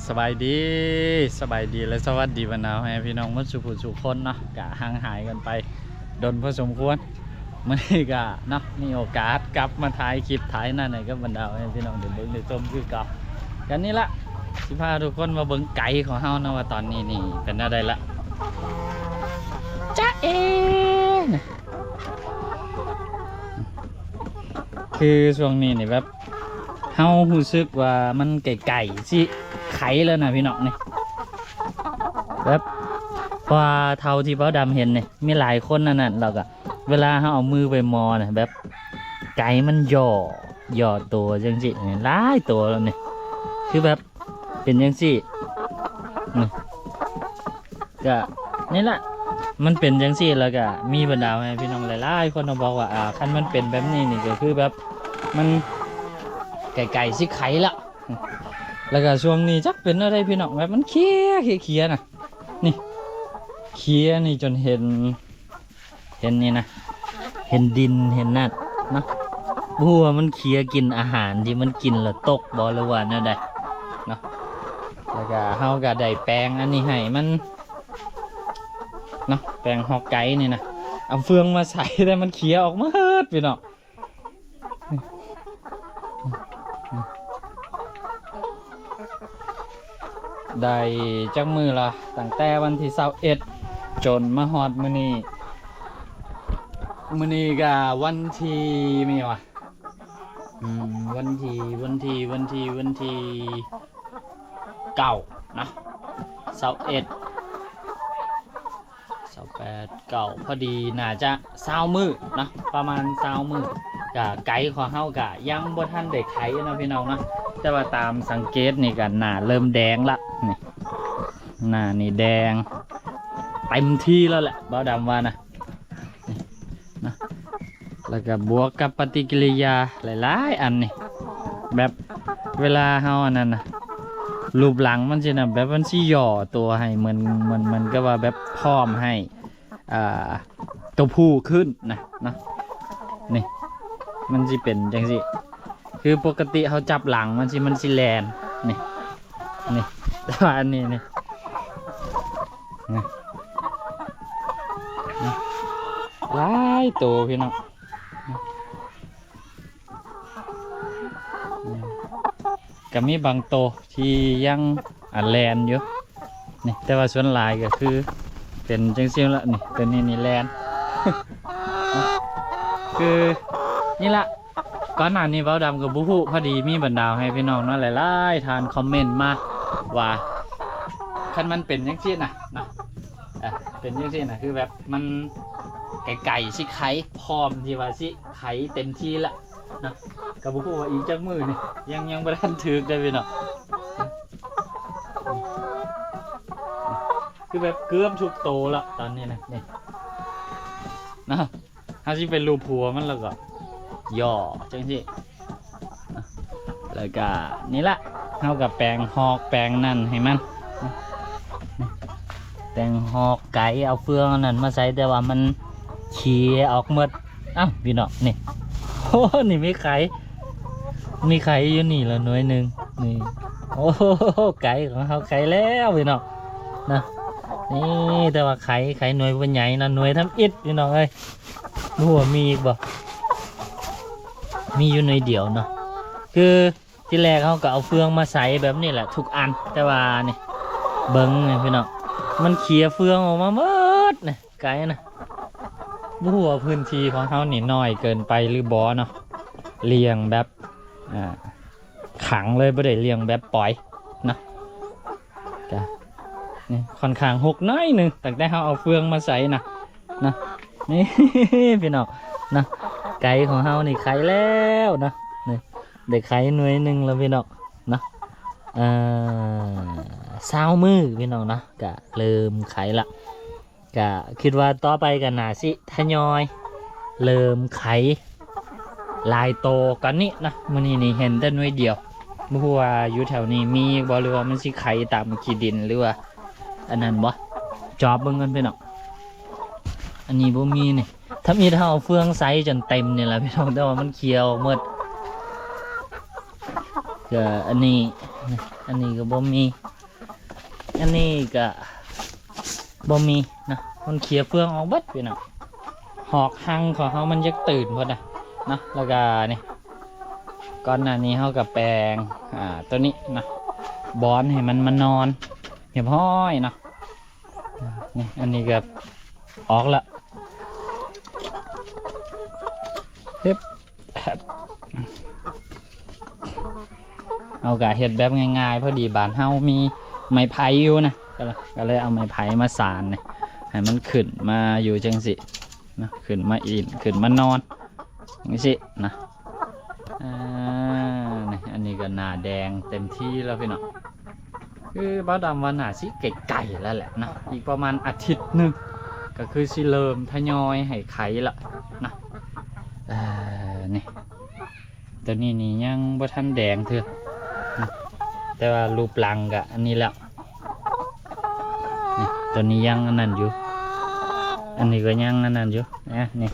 ສະບາຍດີ ສະບາຍດີ ແລະ ສະຫວັດດີບັນດາພໍ່ແມ່ພີ່ນ້ອງໝົດສູ່ຜູ້ສູ່ຄົນເນາະ ກະຫ່າງຫາຍກັນໄປດົນພໍສົມຄວນ. ມື້ນີ້ກະເນາະ ມີໂອກາດກັບມາຖ່າຍຄລິບຖ່າຍນັ້ນໃຫ້ກັບບັນດາພໍ່ແມ່ພີ່ນ້ອງໄດ້ເບິ່ງໄດ້ຊົມຄືເກົ່າ. ກະນີ້ລະ ຊິພາທຸກຄົນມາເບິ່ງໄກ່ຂອງເຮົາເນາະ ວ່າຕອນນີ້ນີ້ເປັນແນວໃດລະ. ຈະເອ ຄືຊ່ວງນີ້ນີ້ແບບ ເຮົາຮູ້ສຶກວ່າມັນໃກ້ໆຊິໄຄແລ້ວນະພີ່ນ້ອງນີ້ ແບບ ເພາະວ່າເທົ່າທີ່ບ່າວດຳເຫັນນີ້ ມີຫຼາຍຄົນອັນນັ້ນ ແລ້ວກະເວລາເຮົາເອົາມືໄປໝໍ້ນະ ແບບ ໄກ່ມັນຫຍໍ້ ຫຍໍ້ໂຕຈັ່ງຊີ້ ຫຼາຍໂຕແລ້ວນີ້ ຄືແບບ ເປັນຈັ່ງຊີ້ ນີ້ ກະນີ້ລະ ມັນເປັນຈັ່ງຊີ້ ແລ້ວກະມີບັນດາແມ່ພີ່ນ້ອງຫຼາຍໆຄົນມາບອກວ່າ ອ່າ ຄັນມັນເປັນແບບນີ້ນີ້ ກະຄືແບບ ມັນໃກ້ໆຊິໄຄລະ. ແລ້ວກະຊ່ວງນີ້ຈັກເປັນແນວໃດພີ່ນ້ອງ ແບບມັນເຄຍ ເຄຍ ເຄຍນະ ນີ້ ເຄຍນີ້ຈົນເຫັນ ເຫັນນີ້ນະ ເຫັນດິນ ເຫັນນັ້ນເນາະ ບໍ່ຮູ້ວ່າມັນເຄຍກິນອາຫານທີ່ມັນກິນແລ້ວຕົກບໍ່ ຫຼືວ່າແນວໃດເນາະ. ແລ້ວກະເຮົາກະໄດ້ແປງອັນນີ້ໃຫ້ມັນເນາະ ແປງຮອກໄກ່ນີ້ນະ ເອົາເຟືອງມາໃສ່ ແຕ່ມັນເຄຍອອກໝົດພີ່ນ້ອງ. ໄດ້ຈັກມື້ລະ ຕັ້ງແຕ່ວັນທີຊາວເອັດ ຈົນມາຮອດມື້ນີ້ ມື້ນີ້ກະວັນທີ ແມ່ນຫຍັງວະ ອືມ ວັນທີ ວັນທີ ວັນທີ ວັນທີເກົ້ານະ ຊາວເອັດ ຊາວແປດ ເກົ້າ ພໍດີ ໜ້າຈະຊາວມື້ເນາະ ປະມານຊາວມື້ ກະໄກ່ຂອງເຮົາກະຍັງບໍ່ທັນໄດ້ໄຄເນາະພີ່ນ້ອງເນາະ ແຕ່ວ່າຕາມສັງເກດນີ້ກະໜ້າເລີ່ມແດງລະ ນີ້ ໜ້ານີ້ແດງເຕັມທີ່ແລ້ວແຫຼະ ບ່າວດຳວ່ານະ ນີ້ນະ. ແລ້ວກະບວກກັບປະຕິກິລິຍາຫຼາຍໆອັນນີ້ ແບບເວລາເຮົາອັນນັ້ນນະ ຮູບຫຼັງມັນຊິນະ ແບບມັນຊິຫຍໍ້ຕົວໃຫ້ເໝືອນ ເໝືອນ ເໝືອນກັບວ່າແບບພ້ອມໃຫ້ ອ່າ ຕົວຜູ້ຂຶ້ນນະເນາະ ນີ້ ມັນຊິເປັນຈັ່ງຊີ້ ຄືປົກກະຕິເຮົາຈັບຫຼັງມັນຊິ ມັນຊິແລ່ນ ນີ້ ນີ້ ແຕ່ວ່າອັນນີ້ນີ້ ນີ້ ນີ້ ຫຼາຍໂຕພີ່ນ້ອງ ກະມີບາງໂຕທີ່ຍັງ ອ່າ ແລ່ນຢູ່ ນີ້ ແຕ່ວ່າສ່ວນຫຼາຍກະຄືເປັນຈັ່ງຊີ້ລະ ນີ້ ໂຕນີ້ນີ້ແລ່ນ ຄືນີ້ລະ ກ່ອນໜ້ານີ້ບ່າວດຳກະບໍ່ຮູ້ ພໍດີມີບັນດາໃຫ້ພີ່ນ້ອງເນາະ ຫຼາຍໆທ່ານຄອມເມັນມາວ່າ ຄັນມັນເປັນຈັ່ງຊີ້ນະ ເນາະ ເປັນຈັ່ງຊີ້ນະ ຄືແບບມັນໃກ້ໆຊິໄຄ ພ້ອມທີ່ວ່າຊິໄຄເຕັມທີ່ລະເນາະ ກະບໍ່ຮູ້ວ່າອີກຈັກມື້ນີ້ ຍັງ ຍັງບໍ່ທັນຖືກເດີພີ່ນ້ອງ ຄືແບບເກືອບທຸກໂຕລະຕອນນີ້ນະ ນີ້ ເນາະ ເຮົາຊິໄປລູບຫົວມັນແລ້ວກໍຫຍໍ້ຈັ່ງຊີ້ ແລ້ວກະນີ້ລະ ເຮົາກະແປງຮອກແປງນັ້ນໃຫ້ມັນ ແປງຮອກໄກ່ ເອົາເຟືອງອັນນັ້ນມາໃສ່ ແຕ່ວ່າມັນເຄຍອອກໝົດ ອ້າວ ພີ່ນ້ອງ ນີ້ ໂອ້ ນີ້ມີໄຂ່ ມີໄຂ່ຢູ່ນີ້ລະໜ່ວຍໜຶ່ງ ນີ້ ໂອ້ ໄກ່ຂອງເຮົາໄຂ່ແລ້ວພີ່ນ້ອງນະ ນີ້ ແຕ່ວ່າໄຂ່ ໄຂ່ໜ່ວຍບໍ່ໃຫຍ່ນະ ໜ່ວຍທຳອິດພີ່ນ້ອງເອີຍ ບໍ່ຮູ້ວ່າມີອີກບໍ່ ມີຢູ່ໜ່ວຍດຽວເນາະ ຄື ທີແລກເຮົາກະເອົາເຟືອງມາໃສ່ແບບນີ້ແຫຼະທຸກອັນ ແຕ່ວ່ານີ້ ເບິ່ງນີ້ພີ່ນ້ອງ ມັນເຄຍເຟືອງອອກມາໝົດນີ້ ໄກ່ນະ ບໍ່ຮູ້ວ່າພື້ນທີ່ຂອງເຮົານີ້ນ້ອຍເກີນໄປຫຼືບໍ່ເນາະ ລ້ຽງແບບ ອ່າ ຂັງເລີຍ ບໍ່ໄດ້ລ້ຽງແບບປ່ອຍເນາະ ກະນີ້ຄ່ອນຂ້າງຮົກໜ້ອຍໜຶ່ງ ຕັ້ງແຕ່ເຮົາເອົາເຟືອງມາໃສ່ນະ ນະ ນີ້ພີ່ນ້ອງນະ ໄກ່ຂອງເຮົານີ້ໄຂ່ແລ້ວນະ ນີ້ ໄດ້ໄຂ່ໜ່ວຍໜຶ່ງແລ້ວພີ່ນ້ອງນະ ເອີ ຊາວມື້ພີ່ນ້ອງນະ ກະເລີ່ມໄຂ່ລະ ກະຄິດວ່າຕໍ່ໄປກະໜ້າຊິທະຍອຍເລີ່ມໄຂ່ຫຼາຍໂຕກວ່ານີ້ນະ ມື້ນີ້ນີ້ເຫັນແຕ່ໜ່ວຍດຽວ ບໍ່ຮູ້ວ່າຢູ່ແຖວນີ້ມີບໍ່ ຫຼືວ່າມັນຊິໄຂ່ຕາມຂີ້ດິນ ຫຼືວ່າອັນນັ້ນບໍ່ ຈອບເບິ່ງກ່ອນພີ່ນ້ອງ ອັນນີ້ບໍ່ມີນີ້ ທຳອິດເຮົາເອົາເຟືອງໃສ່ຈົນເຕັມນີ້ລະພີ່ນ້ອງ ແຕ່ວ່າມັນເຄຍອອກໝົດ ກະອັນນີ້ ອັນນີ້ກະບໍ່ມີ ອັນນີ້ກະບໍ່ມີເນາະ ມັນເຄຍເຟືອງອອກເບິດພີ່ນ້ອງ. ຮອກຮັງຂອງເຮົາມັນຢາກຕື່ນພຸ້ນນະເນາະ. ແລ້ວກະນີ້ ກ່ອນໜ້ານີ້ເຮົາກະແປງ ອ່າ ໂຕນີ້ເນາະ ບອນໃຫ້ມັນມານອນຮຽບຮ້ອຍເນາະ. ນີ້ ອັນນີ້ກະອອກລະ ເຮັບ ເຮົາກະເຮັດແບບງ່າຍໆ ພໍດີບ້ານເຮົາມີໄມ້ໄຜ່ຢູ່ນະ ກະເລີຍເອົາໄມ້ໄຜ່ມາສານນີ້ ໃຫ້ມັນຂຶ້ນມາຢູ່ຈັ່ງຊີ້ເນາະ ຂຶ້ນມາອີນ ຂຶ້ນມານອນຈັ່ງຊີ້ນະ. ອ່າ ນີ້ ອັນນີ້ກະໜ້າແດງເຕັມທີ່ແລ້ວພີ່ນ້ອງ. ຄືບ່າວດຳວ່າໜ້າຊິໃກ້ໆແລ້ວແຫຼະເນາະ ອີກປະມານອາທິດໜຶ່ງ ກະຄືຊິເລີ່ມທະຍອຍໃຫ້ໄຂ່ລະເນາະ. ເອີ ນີ້ ໂຕນີ້ນີ້ຍັງບໍ່ທັນແດງເທື່ອ ແຕ່ວ່າຮູບລັງກະອັນນີ້ແລ້ວ. ນີ້ ໂຕນີ້ຍັງອັນນັ້ນຢູ່ ອັນນີ້ກະຍັງອັນນັ້ນຢູ່ ນີ້.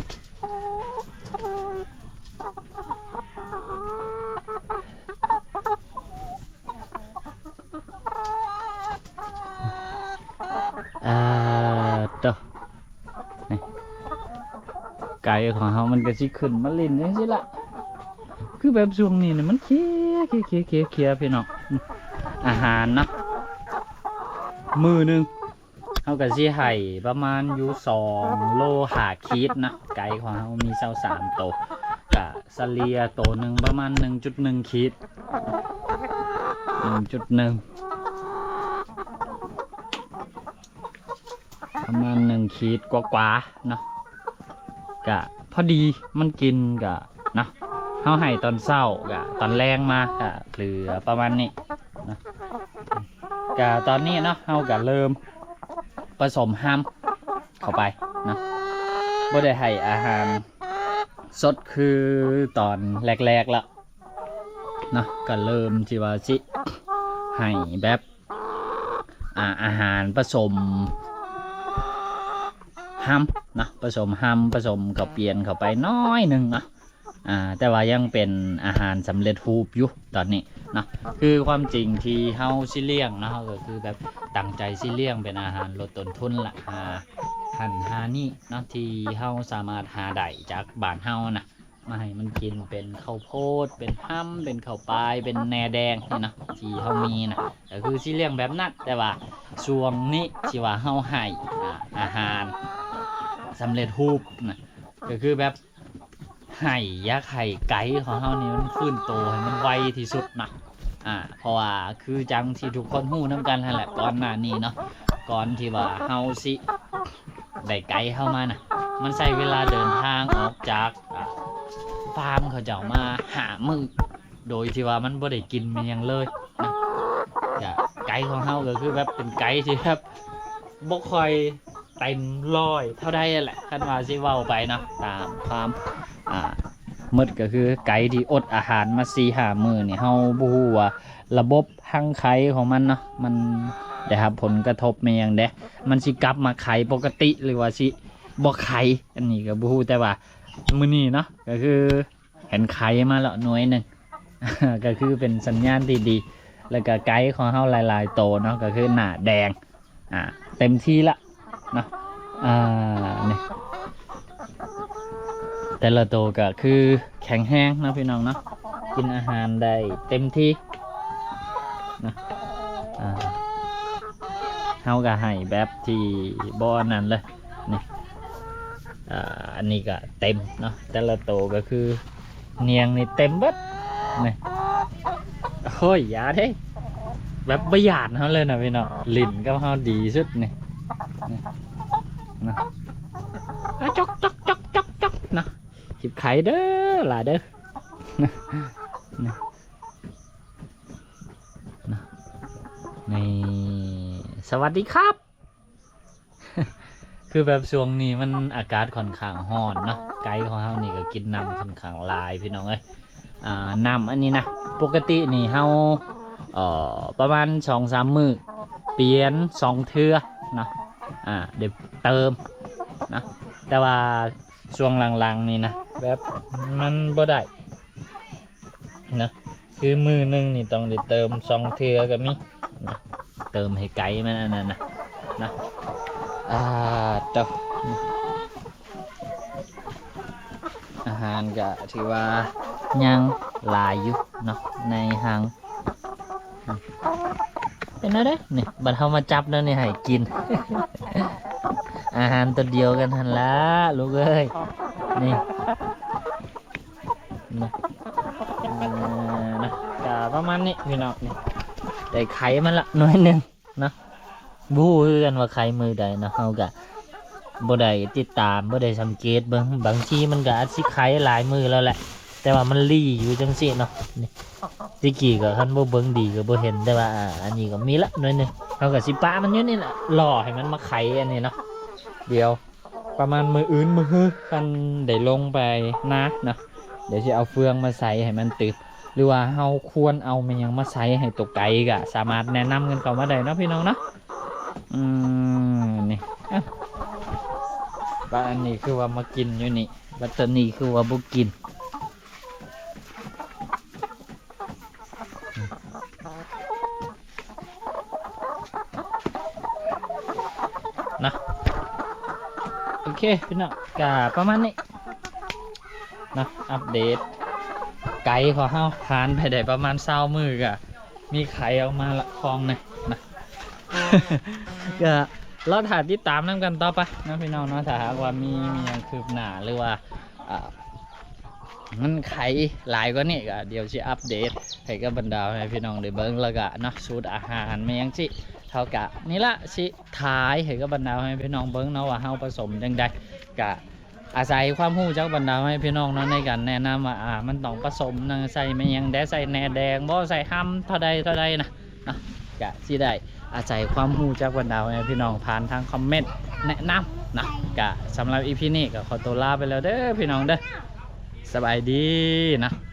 ອ່າ ໂຕ ນີ້ ໄກ່ຂອງເຮົາມັນກະຊິຂຶ້ນມາຫຼິ້ນຈັ່ງຊີ້ລະ. ຄືແບບຊ່ວງນີ້ນະ ມັນເຄຍ ເຄຍ ເຄຍ ເຄຍ ພີ່ນ້ອງ. ອາຫານເນາະ ມື້ໜຶ່ງ ເຮົາກະຊິໃຫ້ປະມານຢູ່ສອງໂລຫ້າຂີດນະ. ໄກ່ຂອງເຮົາມີຊາວສາມໂຕ ກະສະເລ່ຍໂຕໜຶ່ງປະມານໜຶ່ງຈຸດໜຶ່ງຂີດ ໜຶ່ງຈຸດໜຶ່ງ ປະມານໜຶ່ງຂີດກວ່າໆເນາະ. ກະພໍດີມັນກິນກະເນາະ ເຮົາໃຫ້ຕອນເຊົ້າກະຕອນແລງມາກະເຫຼືອປະມານນີ້ເນາະ. ກະຕອນນີ້ເນາະ ເຮົາກະເລີ່ມປະສົມຮຳເຂົ້າໄປເນາະ ບໍ່ໄດ້ໃຫ້ອາຫານສົດຄືຕອນແລກໆລະເນາະ. ກະເລີ່ມທີ່ວ່າຊິໃຫ້ແບບ ອາ ອາຫານປະສົມຮຳເນາະ ປະສົມຮຳ ປະສົມເຂົ້າປຽນເຂົ້າໄປໜ້ອຍໜຶ່ງເນາະ. ອາ ແຕ່ວ່າຍັງເປັນອາຫານສຳເລັດຮູບຢູ່ຕອນນີ້ເນາະ. ຄືຄວາມຈິງທີ່ເຮົາຊິລ້ຽງເນາະ ເຮົາກະຄືແບບຕັ້ງໃຈຊິລ້ຽງເປັນອາຫານລົດຕົ້ນທຶນລະ ຫາຫັ້ນຫານີ້ເນາະ ທີ່ເຮົາສາມາດຫາໄດ້ຈາກບ້ານເຮົານະ ມາໃຫ້ມັນກິນເປັນເຂົ້າໂພດ ເປັນຮຳ ເປັນເຂົ້າປາຍ ເປັນແໜແດງນີ້ເນາະ ທີ່ເຮົາມີນະ ກະຄືຊິລ້ຽງແບບນັ້ນ. ແຕ່ວ່າຊ່ວງນີ້ທີ່ວ່າເຮົາໃຫ້ ອາ ອາຫານສຳເລັດຮູບນະ ກະຄືແບບໃຫ້ ຢາກໃຫ້ໄກ່ຂອງເຮົານີ້ມັນຟື້ນໂຕໃຫ້ມັນໄວທີ່ສຸດນະ. ອາ ເພາະວ່າຄືຈັ່ງທີ່ທຸກຄົນຮູ້ນຳກັນຫັ້ນແຫຼະ ກ່ອນໜ້ານີ້ເນາະ ກ່ອນທີ່ວ່າເຮົາຊິ ໄດ້ໄກ່ເຮົາມານະ ມັນໃຊ້ເວລາເດີນທາງອອກຈາກ ອາ ຟາມເຂົາເຈົ້າມາຫ້າມື້ ໂດຍທີ່ວ່າມັນບໍ່ໄດ້ກິນອີ່ຫຍັງເລີຍນະ. ກະໄກ່ຂອງເຮົາກະຄືແບບເປັນໄກ່ທີ່ແບບບໍ່ຄ່ອຍເຕັມຮ້ອຍເທົ່າໃດຫັ້ນແຫຼະ ຄັນວ່າຊິເວົ້າໄປເນາະ ຕາມຄວາມ ອາ ໝົດກະຄືໄກ່ທີ່ອົດອາຫານມາສີ່ຫ້າມື້ນີ້ ເຮົາບໍ່ຮູ້ວ່າລະບົບ ຮັງໄຂ່ຂອງມັນເນາະ ມັນໄດ້ຮັບຜົນກະທົບແມ່ນຫຍັງເດ ມັນຊິກັບມາໄຂ່ປົກກະຕິ ຫຼືວ່າຊິບໍ່ໄຂ່ ອັນນີ້ກະບໍ່ຮູ້. ແຕ່ວ່າມື້ນີ້ເນາະ ກະຄືເຫັນໄຂ່ມາແລ້ວໜ່ວຍໜຶ່ງ ກະຄືເປັນສັນຍານທີ່ດີ. ແລ້ວກະໄກ່ຂອງເຮົາຫຼາຍໆໂຕເນາະ ກະຄືໜ້າແດງ ອາ ເຕັມທີ່ລະເນາະ. ອາ ນີ້ ແຕ່ລະໂຕກະຄືແຂງແຮງເນາະພີ່ນ້ອງເນາະ ກິນອາຫານໄດ້ເຕັມທີ່ເນາະ. ອາ ເຮົາກະໃຫ້ແບບທີ່ບໍ່ອັນນັ້ນເລີຍນີ້. ອາ ອັນນີ້ກະເຕັມເນາະ ແຕ່ລະໂຕກະຄື ນຽງນີ້ເຕັມເບິດນີ້. ໂອ້ຍ ຢ່າເດ້ ແບບບໍ່ຢ້ານເຮົາເລີຍນະພີ່ນ້ອງ ຫຼິ້ນກັບເຮົາດີສຸດນີ້ ນີ້ນະ. ອາ ຈອກ ຈອກ ຈອກ ຈອກ ຈອກ ນະ ເກັບໄຂ່ເດີຫຼາເດີ ນະ ນີ້ ສະຫວັດດີຄັບ. ຄືແບບຊ່ວງນີ້ມັນອາກາດຂ້ອນຂ້າງຮ້ອນເນາະ ໄກ່ຂອງເຮົານີ້ກະກິນນ້ຳຂ້ອນຂ້າງຫຼາຍພີ່ນ້ອງເອີຍ. ອາ ນ້ຳອັນນີ້ນະ ປົກກະຕິນີ້ເຮົາ ເອີ ປະມານສອງສາມມື້ປ່ຽນສອງເທື່ອເນາະ ອາ ໄດ້ເຕີມເນາະ. ແຕ່ວ່າຊ່ວງຫຼັງໆນີ້ນະ ແບບມັນບໍ່ໄດ້ ເນາະ ຄືມື້ໜຶ່ງນີ້ຕ້ອງໄດ້ເຕີມສອງເທື່ອກໍມີນະ ເຕີມໃຫ້ໄກ່ມັນອັນນັ້ນນະ ນະ ອ່າ ໂຕ ອາຫານກໍຖືວ່າຍັງຫຼາຍຢູ່ເນາະ ໃນຮັງ ເປັນແນວໃດນີ້ ບັດເຮົາມາຈັບແນວນີ້ໃຫ້ກິນ ອາຫານຕົວດຽວກັນຫັ້ນລະລູກເອີຍ ນີ້ ນະ ເອີ ນະ ກະປະມານນີ້ພີ່ນ້ອງ ນີ້ ໄດ້ໄຂ່ມັນລະໜ່ວຍໜຶ່ງເນາະ ບໍ່ຮູ້ຄືກັນວ່າໄຂ່ມື້ໃດເນາະ ເຮົາກະບໍ່ໄດ້ຕິດຕາມ ບໍ່ໄດ້ສັງເກດເບິ່ງ ບາງທີມັນກະອາດຊິໄຂ່ຫຼາຍມື້ແລ້ວແຫຼະ ແຕ່ວ່າມັນລີ້ຢູ່ຈັ່ງຊີ້ເນາະ ນີ້ ແຕ່ກີ້ກໍຄັນບໍ່ເບິ່ງດີກໍບໍ່ເຫັນ ແຕ່ວ່າ ອາ ອັນນີ້ກໍມີລະໜ່ວຍໜຶ່ງ ເຮົາກໍຊິປະມັນຢູ່ນີ້ລະ ລໍໃຫ້ມັນມາໄຂ່ອັນນີ້ເນາະ ດຽວ ປະມານມື້ອື່ນມື້ຮື ຄັນໄດ້ລົງໄປນາເນາະ ດຽວຊິເອົາເຟືອງມາໃສ່ໃຫ້ມັນຕື່ມ ຫຼືວ່າເຮົາຄວນເອົາແມ່ນຫຍັງມາໃສ່ໃຫ້ໂຕໄກ່ ກະສາມາດແນະນຳກັນເຂົ້າມາໄດ້ເນາະພີ່ນ້ອງເນາະ ອືມ ນີ້ ອະ ປາອັນນີ້ຄືວ່າມາກິນຢູ່ນີ້ ບັດໂຕນີ້ຄືວ່າບໍ່ກິນ. ນະ ໂອເຄພີ່ນ້ອງ ກະປະມານນີ້ນະ ອັບເດດໄກ່ຂອງເຮົາ ຜ່ານໄປໄດ້ປະມານຊາວມື້ ກະມີໄຂ່ອອກມາລະຄອງໜຶ່ງນະ ກະລໍຖ້າຕິດຕາມນຳກັນຕໍ່ໄປເນາະພີ່ນ້ອງເນາະ ຖ້າຫາກວ່າມີ ມີຫຍັງຄືບໜ້າ ຫຼືວ່າ ອ່າ ມັນໄຂ່ຫຼາຍກວ່ານີ້ ກະດຽວຊິອັບເດດໃຫ້ກັບບັນດາໃຫ້ພີ່ນ້ອງໄດ້ເບິ່ງ ແລ້ວກະເນາະ ສູດອາຫານແມ່ນຫຍັງຊີ້ ເຮົາກະນີ້ລະ ຊິຖ່າຍໃຫ້ກັບບັນດາໃຫ້ພີ່ນ້ອງເບິ່ງເນາະ ວ່າເຮົາປະສົມຈັ່ງໃດ ກະອາໄສຄວາມຮູ້ຈາກບັນດາໃຫ້ພີ່ນ້ອງເນາະ ໃນການແນະນຳວ່າ ອ່າ ມັນຕ້ອງປະສົມນຳ ໃສ່ແມ່ນຫຍັງແດ່ ໃສ່ແໜແດງບໍ່ ໃສ່ຮຳເທົ່າໃດເທົ່າໃດນະ ເນາະ ກະຊິໄດ້ອາໄສຄວາມຮູ້ຈາກບັນດາພໍ່ແມ່ພີ່ນ້ອງຜ່ານທາງຄອມເມັນແນະນຳເນາະ ກະສຳລັບອີພີນີ້ກໍຂໍໂຕລາໄປແລ້ວເດີພີ່ນ້ອງເດີ ສະບາຍດີເນາະ.